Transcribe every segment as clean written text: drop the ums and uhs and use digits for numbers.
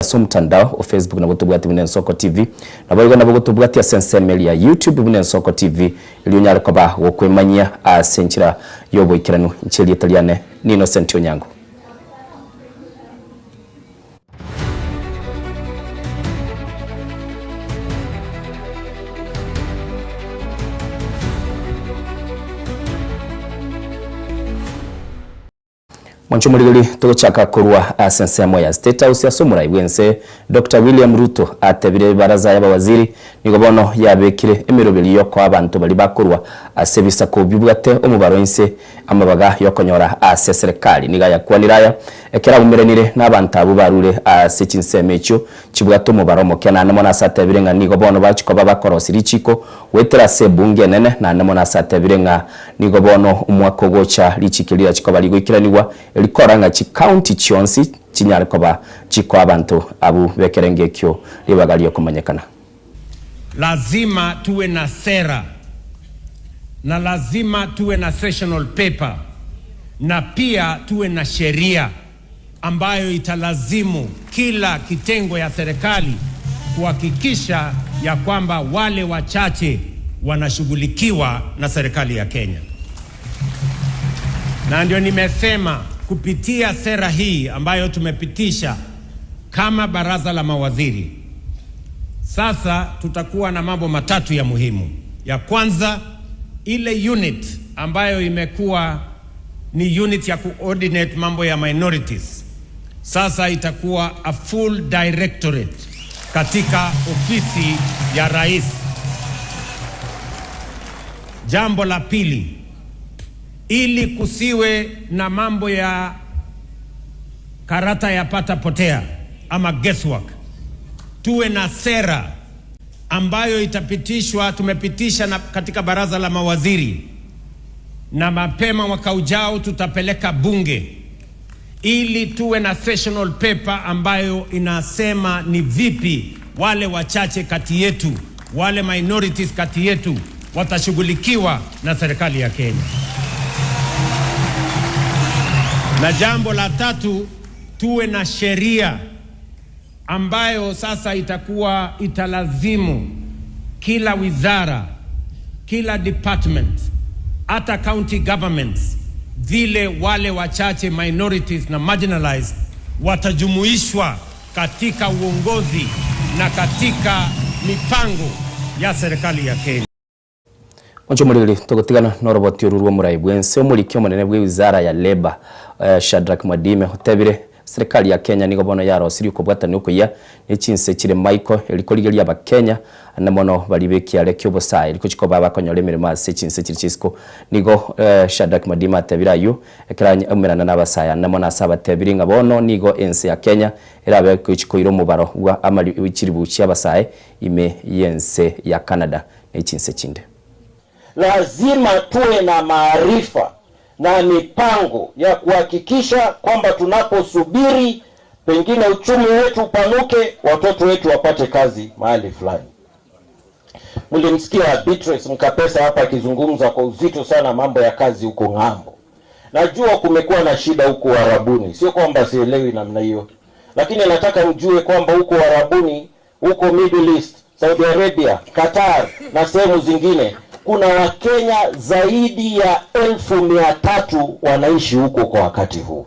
ase omotandao o Facebook nabo tobwate buna Ensoko TV. Naboigo nabo gotobwatia ase ensemo eria ya YouTube buna Ensoko TV erio onyare koba gokwemanyia ase enchera y'oboikeranu. Inche erieta riane ni Innocent Onyango. Mwanche omorigeri, togochaka korwa ase ensemo ya State House ase omorai bw'ense Doctor William Ruto atebire ebaraza y'abawaziri nigo bono yabekire emeroberi y'okoa abanto baria bakorwa ase ebisaku bibwate omobaro inse amabaga y'okonyora ase eserekari. Nigo ayakwanire aya ekero aumeranire n'abanto abwo barure ase chinsemo echio chibwate omobaro omoke naende mono ase atebire ng'a nigo bono bachia koba bakorosia richiko goetera ase ebunge enene naende mono ase atebire ng'a Nigo bono omwaka ogocha richiko rirache koba rigoikeranigwa, rikora ng'a chicounty chionsi chinyare koba chikoa abanto abwo b'ekerengo ekio ribaga ri'okomanyekana. Lazima tuwe na sera na lazima tuwe na sessional paper na pia tuwe na sheria ambayo italazimu kila kitengo ya serikali kuhakikisha ya kwamba wale wachache wanashughulikiwa na serikali ya Kenya. Na ndio nimesema kupitia sera hii ambayo tumepitisha kama baraza la mawaziri, sasa tutakuwa na mambo matatu ya muhimu. Ya kwanza, ile unit ambayo imekuwa ni unit ya coordinate mambo ya minorities, sasa itakuwa a full directorate katika ofisi ya rais. Jambo la pili, ili kusiwe na mambo ya karata ya pata potea ama guesswork, tuwe na sera ambayo itapitishwa, tumepitisha na katika baraza la mawaziri, na mapema mwaka ujao tutapeleka bunge ili tuwe na sessional paper ambayo inasema ni vipi wale wachache kati yetu, wale minorities kati yetu watashughulikiwa na serikali ya Kenya. Na jambo la tatu, tuwe na sheria ambayo sasa itakuwa italazimu kila wizara, kila department, hata county governments, vile wale wachache minorities na marginalized watajumuishwa katika uongozi na katika mipango ya serikali ya Kenya. Mwanche omoriri, togotigana noroboti oru rw'omorai bw'ense, omoriki omonene bw'ewizara ya Labour, Shadrack Mwadime, otebire serikali ya Kenya nigo bono yarosirie okobwatania okoyia ne chinse chire maiko eri korigeria abakenya ande mono baria b'ekiare ki'obosae eri gochia koba bakonyora emeremo ase chinse chiria chisiko. Nigo Shadrack Mwadime atebire ayio ekero aumerana n'abasae ande mono ase abatebirie ng'a bono nigo ense ya Kenya erabe gochia koira omobaro bwa amari chiribu chi'abasae ime y'ense ya Canada ne chinse chinde. Lazima tuwe na maarifa na mipango ya kuhakikisha kwamba tunaposubiri pengine uchumi wetu upanuke, watoto wetu wapate kazi mahali fulani. Mlimsikia Beatrice Mkapesa hapa akizungumza kwa uzito sana mambo ya kazi huko ng'ambo. Najua kumekuwa na shida huko Uarabuni, sio kwamba sielewi namna hiyo, lakini nataka mjue kwamba huko Uarabuni, huko Middle East, Saudi Arabia, Qatar na sehemu zingine kuna Wakenya zaidi ya 300,000 wanaishi huko kwa wakati huu.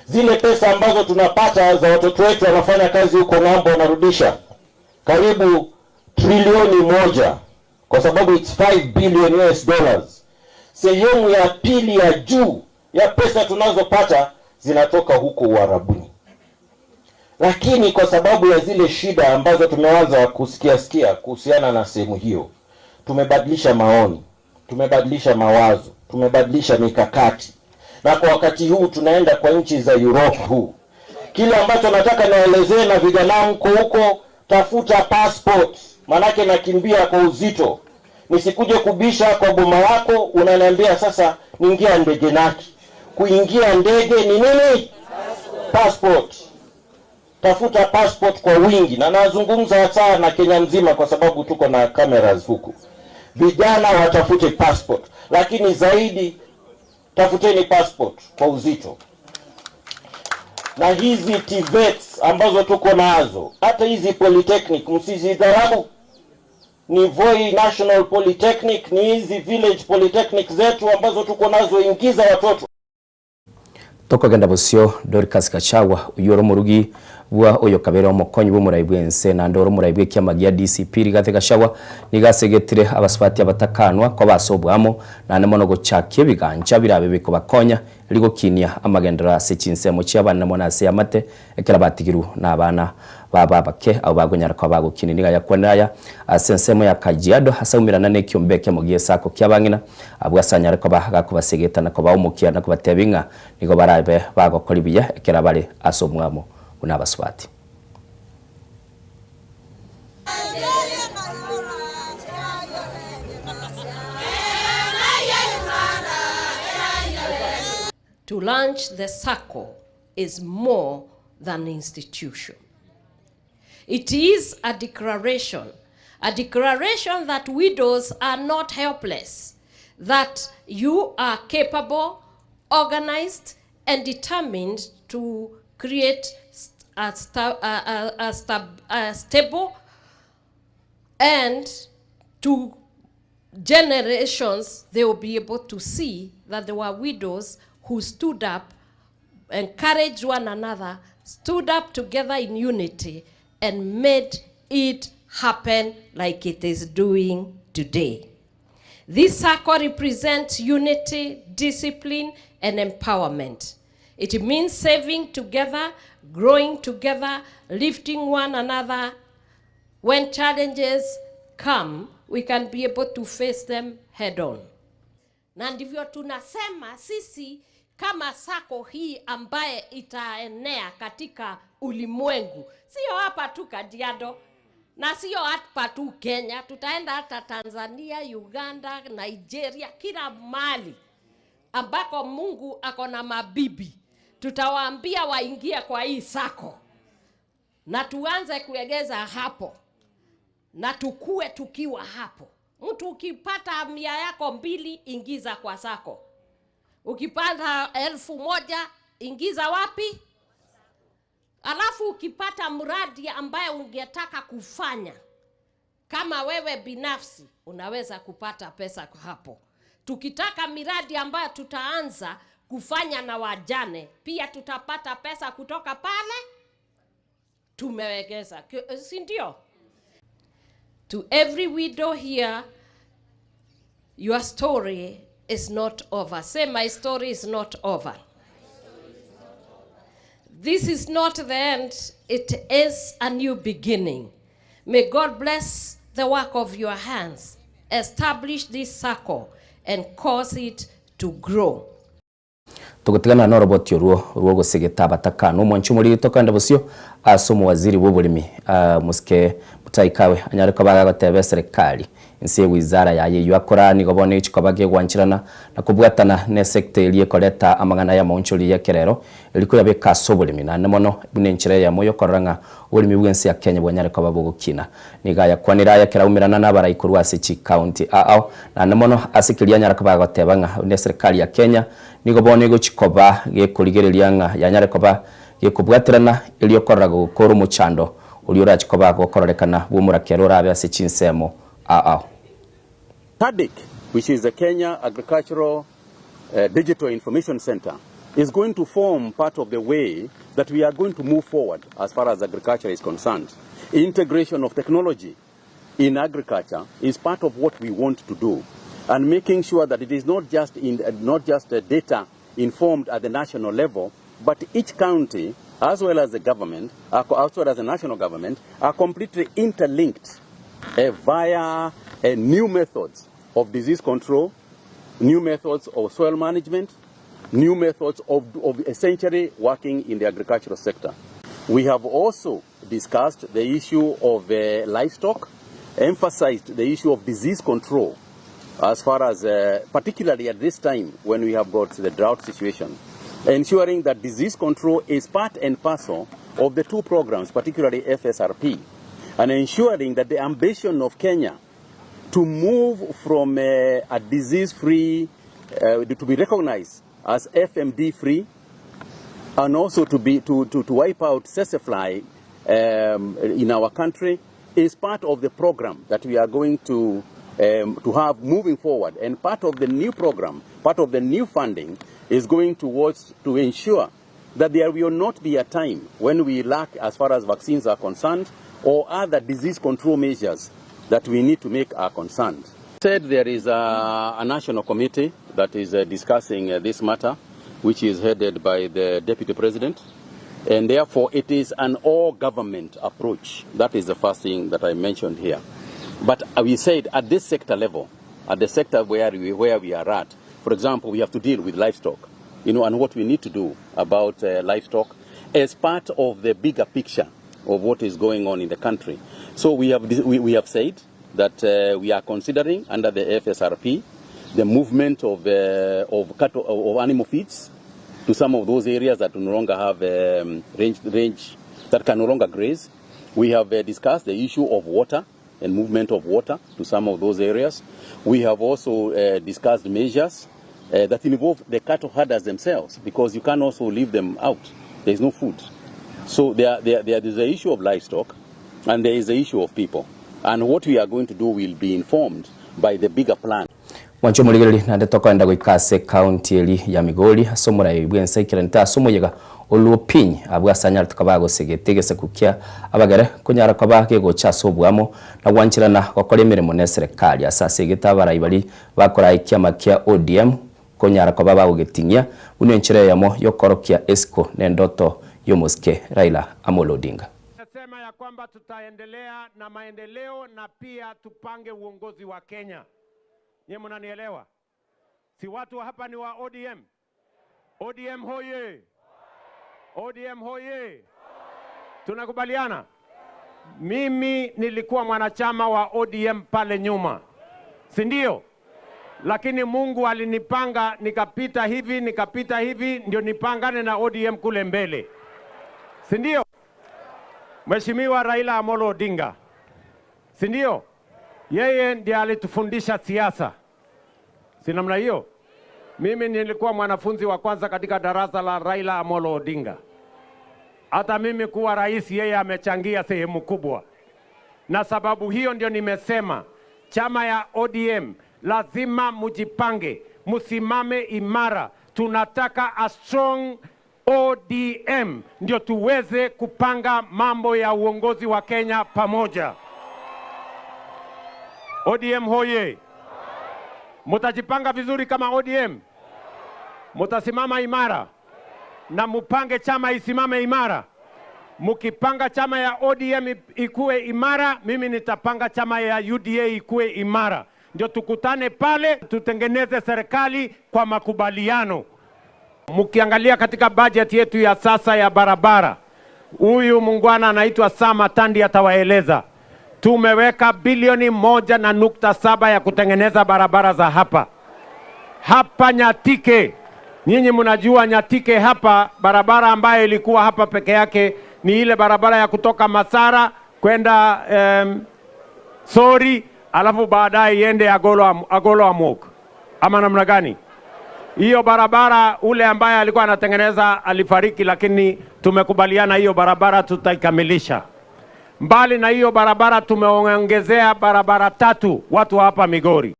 Zile pesa ambazo tunapata za watoto wetu wanafanya kazi huko ng'ambo wanarudisha karibu trilioni 1, kwa sababu it's 5 billion US dollars. Sehemu ya pili ya juu ya pesa tunazopata zinatoka huko Uarabuni. Lakini kwa sababu ya zile shida ambazo tumeanza kusikia sikia kuhusiana na sehemu hiyo, tumebadilisha maoni, tumebadilisha mawazo, tumebadilisha mikakati. Na kwa wakati huu tunaenda kwa nchi za Europe huu. Kile ambacho nataka niwaelezee na vijana mko huko, tafuta passport, manake nakimbia kwa uzito. Nisikuje kubisha kwa boma yako unaniambia sasa niingia ndege naki. Kuingia ndege ni nini? Passport. Tafuta passport kwa wingi, na nazungumza hasa na Kenya nzima kwa sababu tuko na cameras huku. Vijana watafute passport, lakini zaidi tafuteni passport kwa uzito. Na hizi TVETs ambazo tuko nazo, hata hizi polytechnic msizidharau. Ni Voi National Polytechnic, ni hizi village polytechnic zetu ambazo tuko nazo, ingiza watoto. Tokogenda bosio Dorcas Gachagua oyio ore omorugi bwa oyokabere omokonyi bw'omorai bw'ense naende ore omorai bw'ekiama gia DCP Rigathi Gachagua nigo asegetire abasubati abatakanwa koba ase oboamo naende mono gochakia ebigancha birabe bikobakonya rigokinia amagenderero ase chinsemo chi'abana mono ase eamate Ekero batigirwe nabana babo abake, abwo bagonyara koba bagokinia nigo ayakwanire aya ase ensemo ya Kajiado, ase aumerana nekiombe ekemo gi'esaako ki'abang'ina, abwo ase anyare koba gakobasegeta na kobaa omokia na kobatebia ng'a nigo barabe bagokora buya ekero bare ase omwamo buna abasubati. To launch the sacco is more than institution. It is a declaration, a declaration that widows are not helpless, that you are capable, organized, and determined to create a, sta a, a, a, a stable and to generations they will be able to see that there were widows who stood up, encouraged one another, stood up together in unity, and made it happen like it is doing today. This circle represents unity, discipline, and empowerment. It means saving together, growing together, lifting one another. When challenges come, we can be able to face them head on. Na ndivyo tunasema sisi kama sako hii ambaye itaenea katika ulimwengu, sio hapa tu Kajiado na sio hapa tu Kenya, tutaenda hata Tanzania, Uganda, Nigeria, kila mahali ambako Mungu ako na mabibi, tutawaambia waingie kwa hii sako na tuanze kuegeza hapo na tukue tukiwa hapo. Mtu ukipata mia yako mbili ingiza kwa sako, ukipata 1000 ingiza wapi? Alafu ukipata mradi ambaye ungetaka kufanya kama wewe binafsi unaweza kupata pesa hapo. Tukitaka miradi ambayo tutaanza kufanya na wajane pia tutapata pesa kutoka pale tumewekeza, si ndio? To every widow here, your story is not over. Say, my story is not over. This is not the end, it is a new beginning. May God bless the work of your hands, establish this circle, and cause it to grow. Togotigana noroboti orwo rw'ogosegeta abataka na omwanchi omoriri tokogenda bosio ase omowaziri bw'oboremi Mosike Mutahi Kagwe anyare koba agagoteba eserekari inse y'ewizara yaye eyio akora nigo bono egochia koba gegwancherana na kobwatana nesector eria ekoreta amang'ana y'amaonchoreri y'ekerero erio koyabeka ase oboremi naende mono buna enchera eyemo yokorora ng'a oboremi bw'ense ya Kenya bwanyare koba bogokina. Nigo ayakwanire aya ekero aumerana nabarai korwa ase chicounty ao naende mono ase keria anyara koba agoteba ng'a buna eserekari ya Kenya Nigo bono egochia koba gekorigereria ng'a yanyare koba gekobwaterana, erio okorora gokora omochando oria orache koba gokororekana bw'omorakera orabe ase chinsemo ao. KADIC, which is the Kenya Agricultural Digital Information Centre, is going to form part of the way that we are going to move forward as far as agriculture is concerned. Integration of technology in agriculture is part of what we want to do, and making sure that it is not just in, not just data informed at the national level, but each county, as well as the government, as well as the national government, are completely interlinked via new methods of disease control, new methods of soil management, new methods of, of essentially working in the agricultural sector. We have also discussed the issue of uh, livestock, emphasized the issue of disease control as far as, uh, particularly at this time when we have got the drought situation, ensuring that disease control is part and parcel of the two programs, particularly FSRP, and ensuring that the ambition of Kenya to move from uh, a disease-free, uh, to be recognized as FMD-free And also to be to to to wipe out tsetse fly in our country is part of the program that we are going to to have moving forward and part of the new program, part of the new funding is going towards to ensure that there will not be a time when we lack as far as vaccines are concerned or other disease control measures that we need to make are concerned. Said there is a, a national committee that is discussing this matter, which is headed by the deputy president, and therefore it is an all-government approach. That is the first thing that I mentioned here. But we said at this sector level, at the sector where we are at, for example, we have to deal with livestock, you know, and what we need to do about livestock as part of the bigger picture of what is going on in the country. So we have said that we are considering under the FSRP the movement of cattle, of animal feeds to some of those areas that no longer have range that can no longer graze. We have discussed the issue of water and movement of water to some of those areas. We have also discussed measures that involve the cattle herders themselves, because you can also leave them out. There is no food. So there is the issue of livestock and there is the issue of people. And what we are going to do will be informed by the bigger plan. Mwanche omorigereria naende tokoenda goika ase ekaunti eri ya Migori ase omorai bw'ense aikerante ase omoyega o Luo Piny abwo ase anyarete koba agosegete egesaku kia abagere konyara koba gegocha ase oboamo na gwancherana gokora emeremo ne eserekari ase asegete abarai baria bakoraa ekiama kia ODM konyara koba bagogeting'ia buna enchera eyemo yokorokia esiko na endoto y'omosike Raila Amolo Odinga. Nasema ya kwamba tutaendelea na maendeleo na pia tupange uongozi wa Kenya. Nyie mnanielewa? Si watu hapa ni wa ODM? ODM hoye! ODM hoye! Tunakubaliana? Mimi nilikuwa mwanachama wa ODM pale nyuma, si ndio? Lakini Mungu alinipanga nikapita hivi nikapita hivi, ndio nipangane na ODM kule mbele, si ndio? Mheshimiwa Raila Amolo Odinga, si ndio? Yeye ndiye alitufundisha siasa, si namna hiyo? Mimi nilikuwa mwanafunzi wa kwanza katika darasa la Raila Amolo Odinga. Hata mimi kuwa rais, yeye amechangia sehemu kubwa, na sababu hiyo ndio nimesema chama ya ODM lazima mujipange, musimame imara. Tunataka a strong ODM ndio tuweze kupanga mambo ya uongozi wa Kenya pamoja. ODM hoye! Mutajipanga vizuri kama ODM, mutasimama imara na mupange chama isimame imara. Mukipanga chama ya ODM ikuwe imara, mimi nitapanga chama ya UDA ikuwe imara, ndio tukutane pale tutengeneze serikali kwa makubaliano. Mukiangalia katika bajeti yetu ya sasa ya barabara, huyu muungwana anaitwa Sam Atandi atawaeleza. Tumeweka bilioni 1.7 ya kutengeneza barabara za hapa hapa Nyatike. Nyinyi mnajua Nyatike hapa, barabara ambayo ilikuwa hapa peke yake ni ile barabara ya kutoka Masara kwenda Sori, alafu baadaye iende Agolo Amok, ama namna gani? Hiyo barabara ule ambaye alikuwa anatengeneza alifariki, lakini tumekubaliana hiyo barabara tutaikamilisha. Mbali na hiyo barabara tumeongezea barabara 3 watu hapa Migori.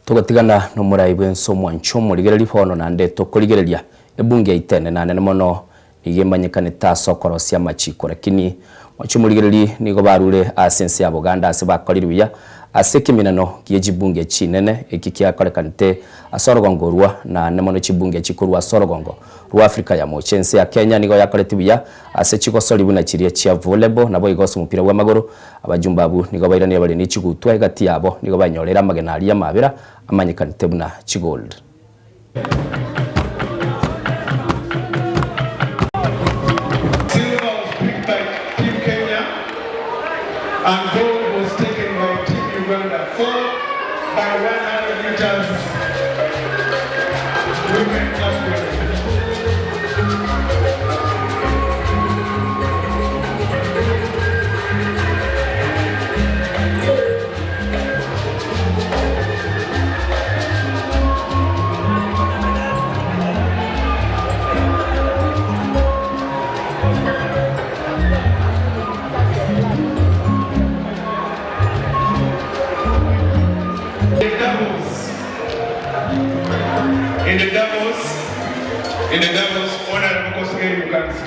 Tugatigana nomurai bwenso mwancho morigereria bono naende tokorigereria ebunge yaitene nane mono nigo emanyekane ase okorosia amachiko lakini mwancho morigereria nigo barure ase ense ya Buganda ase bakorire buya ase ekeminano gie chibunge chinene eki kiakorekanete ase orogongo rwa nane mono chibunge chikorwa ase orogongo rwa Africa ya moche ense ya Kenya nigo yakorete buya ase chigosori buna chiria chia volleyball nabo igo ase omopira bwa amagoro abajumbe abwo nigo bairanire bare ne chigutwa egati yabo nigo banyorera amagena aria amabera amanyekanete buna chigold. Silver was picked by Team Kenya and gold was taken by Team Uganda. 4 by 100 meters women category.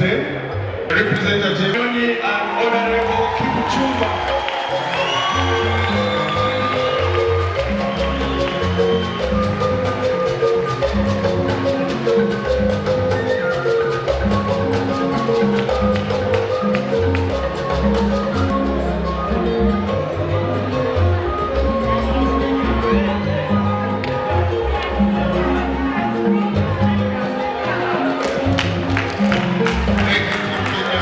10. Representative Nyonyi and Honorable Kipchumba. Thank you, Team Kenya.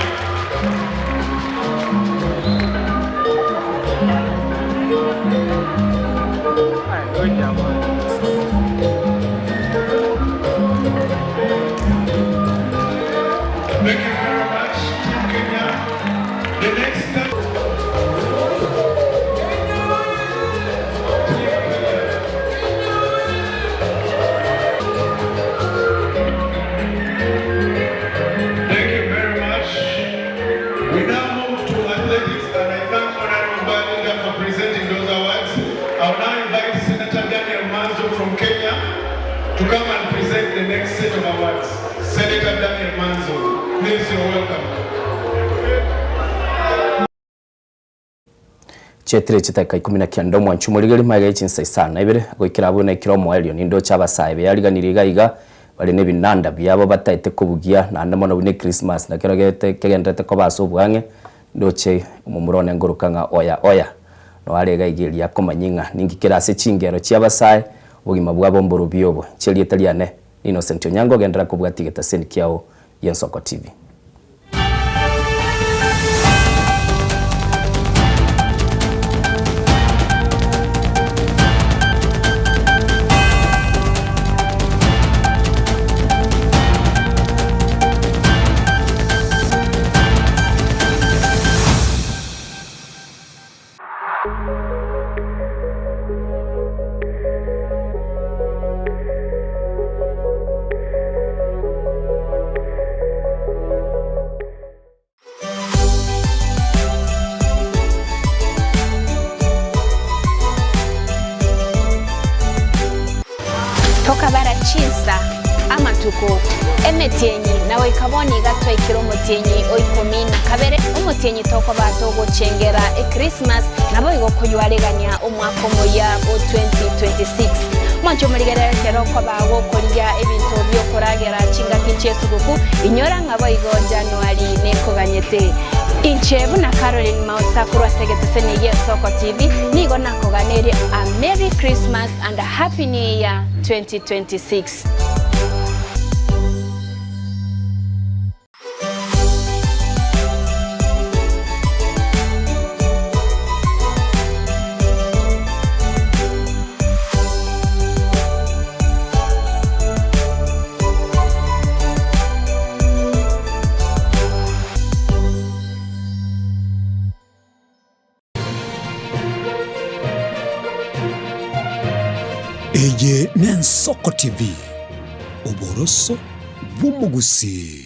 Thank you very much, Team Kenya. The next time. Team Kenya. Thank you very much. We now move to athletics, and I thank Honorable Balinga for presenting those awards. I will now invite Senator Daniel Manzo from Kenya to come and present the next set of awards. Senator Daniel Manzo, please, you're welcome. Chietire chidakika ikomi na kianda omwanchi omorigeri magega ye chinsa isano na ibere, goikera abwo naikire omoerio nindoche abasae beyariganirie iga iga bare na ebinanda biabo bataete kobugia naende mono buna echristmas nakero gete kegenderete koba ase obwang'e ndoche omomura one nkoroka ng'a oya oya noare iga iga erio akomanyia ng'a ninki kere ase chingero chia abasae obogima bwabo mborobio obo. Inche erieta riane Innocent Onyango genderera kobwatia egetaseni kiao gi'Ensoko TV. Tokabara chinsa, amatuko, emetienyi, na goika bono iga twaikire omotienyi o ikomi na kabere, omotienyi tokoba togochengera Ekrismas, naboigo koywaregania omwaka omoyia o 2026. Mwanche omorigerere ekero okoba gokorigia ebinto bi'okoragera chingaki chi'esuguku, inyora ng'a boigo Januari nekoganyete. Inche buna Caroline Mausa korwa ase egeteseni gi'Esoko TV, nigo nakoganerie a Merry Christmas and a Happy New Year 2026. Eye n'Ensoko TV, oboroso bw'omogusii.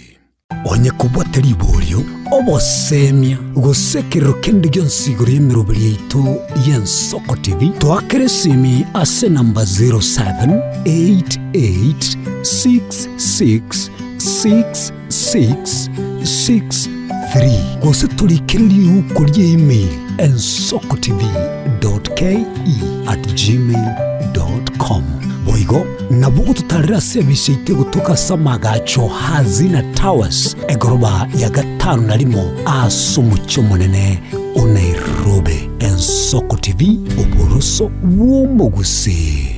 Onye kobwate riborio, obosemia, gose ekerero kende gionsi igoro y'emeroberi yaito y'Ensoko TV, toakere esimi ase enamba 0788666663 gose torikere riuko ria email ensokotv.ke@gmail.com. Boigo nabo ogototarera ase ebise yaito egotoka ase amagacho Hazina Towers, egoroba ya gatano na rimo ase omochie omonene o Nairobi. Ensoko TV, oboroso bw'omogusii.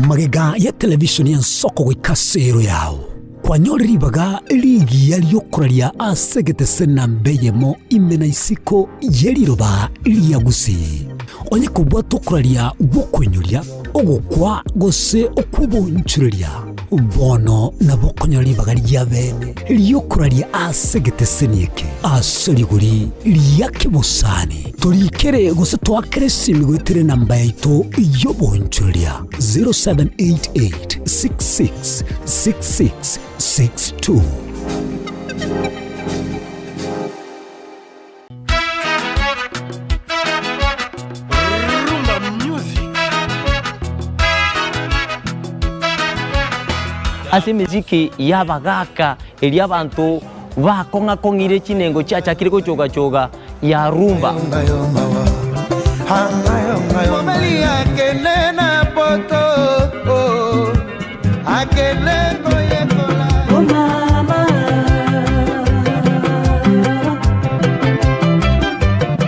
Magega ya televishoni y'ensoko goika ase ero yao, kwanyorire ribaga rigiya ri'okoraria ase egetese namba eyemo ime na isiko ye riroba ria Gusii. Onye kobwata okoraria gw'okoinyoria, ogokwa gose okw'obonchoreria, bono nabo okonyora ribaga ria bene ri'okoraria ase egeteseni eke ase rigori ria kebosani. Torikere gose toakere esimi goetera enamba yaito y'obonchoreria 0788 66 66 62. Ase emesiki y'abagaaka eria abanto bakong'a-kong'ire chinengo chiachakire gochoga-choga ya rumba.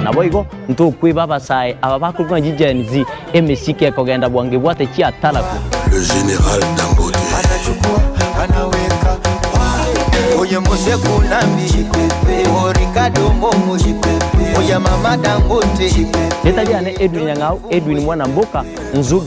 Naboigo ntokweba abasae aba bakorokwa ng'a chiGen Z, emesiki ekogenda bwango ebwate chiataraku. Le general Dangote. Ritari riane Edwin Nyang'au, Edwin Mwanamboka, Nzubi.